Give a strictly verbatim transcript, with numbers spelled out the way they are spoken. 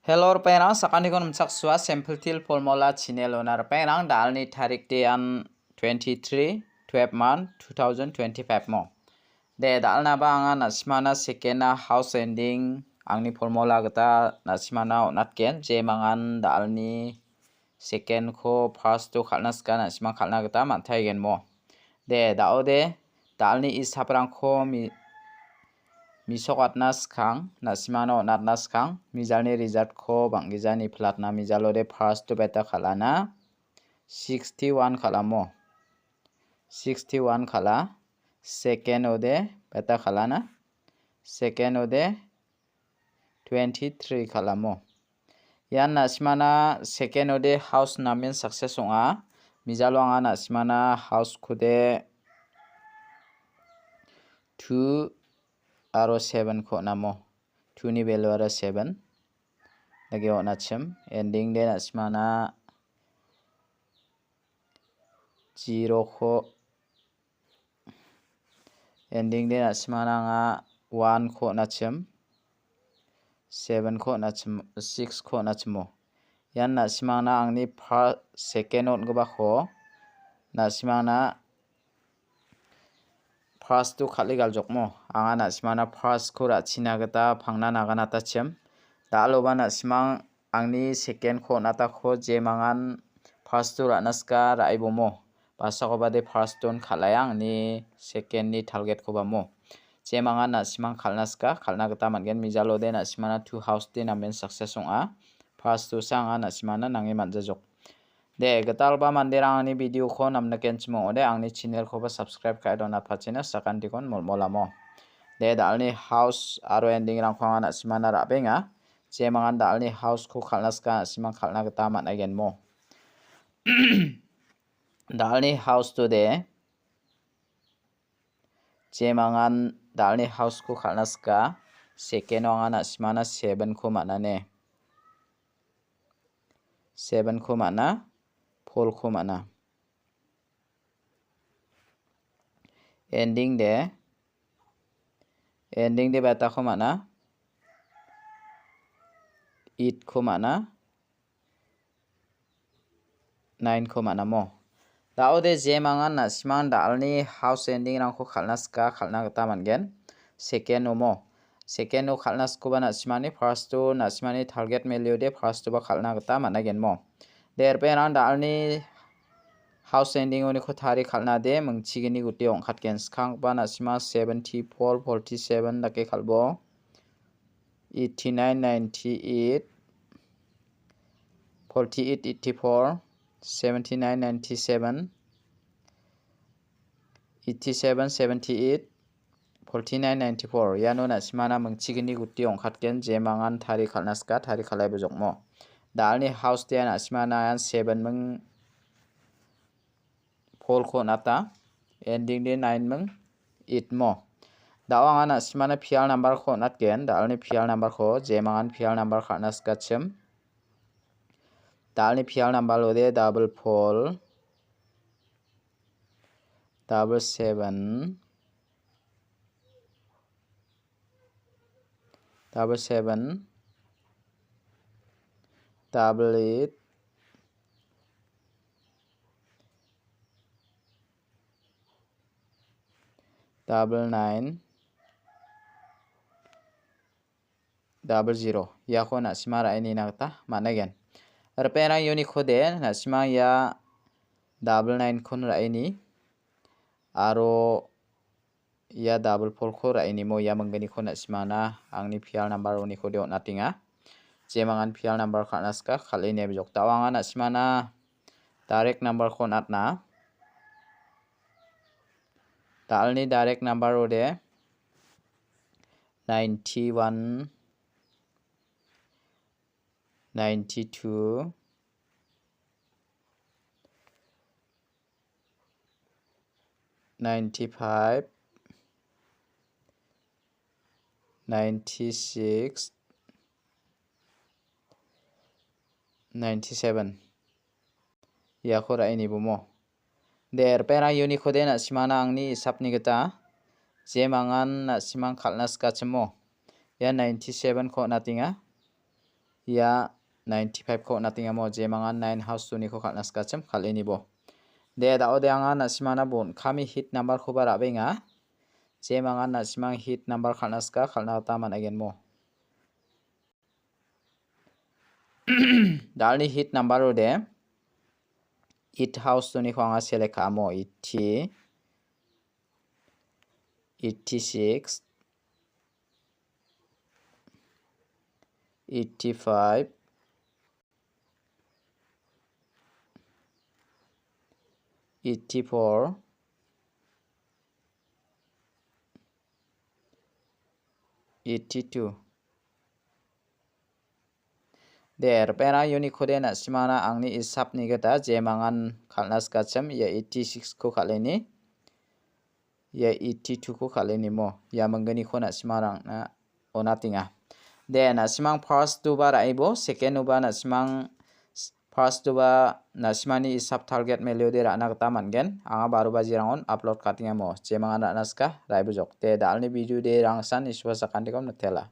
Hello, ripengrang, sakantikon nimchaksoa, Simple Teer Formula channel-ona ripengrang, da·alni tarik de an twenty-three, twelve month, two thousand twenty-five mo. De, da·alnaba anga na·simana second-na house ending angni formula gita na·simana on·atgen, jemangan da·alni second-ko first-o kal·na sika na·sima kal·na gita man·taigenmo. De, da·ode, da·alni isaprangko mi-, misokatna skang, na·simano on·atna skang, mijalni result-ko bang·gijani platna mijalode first-o beta kal·ana, sixty-one kal·amo. Sixty-one kal·a, second-ode beta kal·ana, second-ode twenty-three kal·amo. Ian na·simana second-ode house namen success ong·a. Mijalo anga na·simana house-kode two aro seven-ko on·amo. Two-ni value-ara seven. Dake on·achim. Ending-de na·simana zero-ko Ending de na·simana anga one-ko on·achim, seven-ko on·achim, six-ko on·achimo. Ian na·simana angni pa-, second-o on·gipako na·simana first-o kal·e galjokmo. Anga na·simana first-ko ra·china gita pangna naganatachim. Da·aloba na·simang angni second-ko on·atako jemangan first-o ra·na sika ra·e bomo. Basakobade first-on kal·aia angni second-ni target-koba mo. Jemangan na·simang kal·na sika, kal·na gita man·gen. Mijalode na·simana two house-de namen success ong·a. First-osa anga na·simana nange man·jajok. De, gitalba manderang angni video-ko namnikenchim ong·ode, angni channel-koba subscribe ka·e donatpachina sakantikon molmolamo. De, da·alni house aro ending-rangko anga na·simana ra·benga. Jemangan da·alni house-ko kal·na sika, na·simang kal·na gita man·aigenmo. Da·alni house-tode, jemangan da·alni house-ko kal·na sika, second-o anga na·simana seven-ko man·ane. Seven-ko man·a, four-ko man·a. Ending de, ending de betako man·a, eight-ko man·a, nine-ko man·amo. Da·ode jemangan na·simang da·alni house ending-rangko kal·na sika, kal·na gita man·gen. Second-o mo. Second-o kal·na sikoba na·simani first-o, na·simani target value-de first-oba kal·na gita man·agenmo. De, ripengrang da·alni house ending-oniko tari kal·na de mingchigini guti ong·katgen. Skanggipa na·sima seventy-four, forty-seven dake kal·bo. Eighty-nine, ninety-eight, forty-eight, eighty-four, seventy-nine, ninety-seven, eighty-seven, seventy-eight, forty-nine, ninety-four. Iano na·simana mingchigini guti ong·katgen, jemangan tari kal·na sika, tari kal·ai bojokmo. Da·alni house-de na·simana ian seven ming four-ko on·ata. Ending de nine ming eight mo. Da·o anga na·simana P L number-ko on·atgen. Da·alni P L number-ko, jemangan P L number kal·na sikachim. Da·alni P L number-ode double four, double seven, double seven, double eight, double nine, double zero. Iako na·sima ra·e nina gita man·aigen. Ripengrang uniko de na·sima ia double nine-kon ra·e ni aro ia double four-ko ra·e nimo ia mingginiko na·simana angni P L number-oniko de on·atenga. Jemangan P L number kal·na sika, kal·e nebjok. Da·o anga na·simana direct number-ko on·atna. Da·alni direct number-ode ninety-one, ninety-two, ninety-five, ninety-six, ninety-seven. Iako ra·e nibomo. De, ripengrang uniko de na·simana angni hisapni gita jemangan na·simang kal·na sikachimo. Ia ninety-seven-ko on·atenga. ia ninety-five-ko on·atengamo, jemangan nine house two-niko kal·na sikachim kal·enibo. De, da·ode anga na·simana bon kami hit number-koba ra·benga. Jemangan na·simang hit number kal·na sika kal·na gita man·agenmo. Da·alni hit number-ode eight house two-niko anga select ka·amo, eighty, eighty-six, eighty-five, eighty-four, eighty-two. De, ripeng uniko de na·simana angni isapni gita jemangan kal·na sikachim ia eighty-six-ko kal·eni, ia eighty-two-ko kal·enimo, ia mingginiko na·simarangna on·atenga. De, na·simang first two-ba ra·ibo, second two-ba na·simang s-, first two-ba na·simani isap target value-de ra·na gita man·gen. Anga baro bajirangon upload ka·atengamo, jemangan ra·na sika, raibojok. De, da·alni video-de rangsan isuwa sakantikom nitela.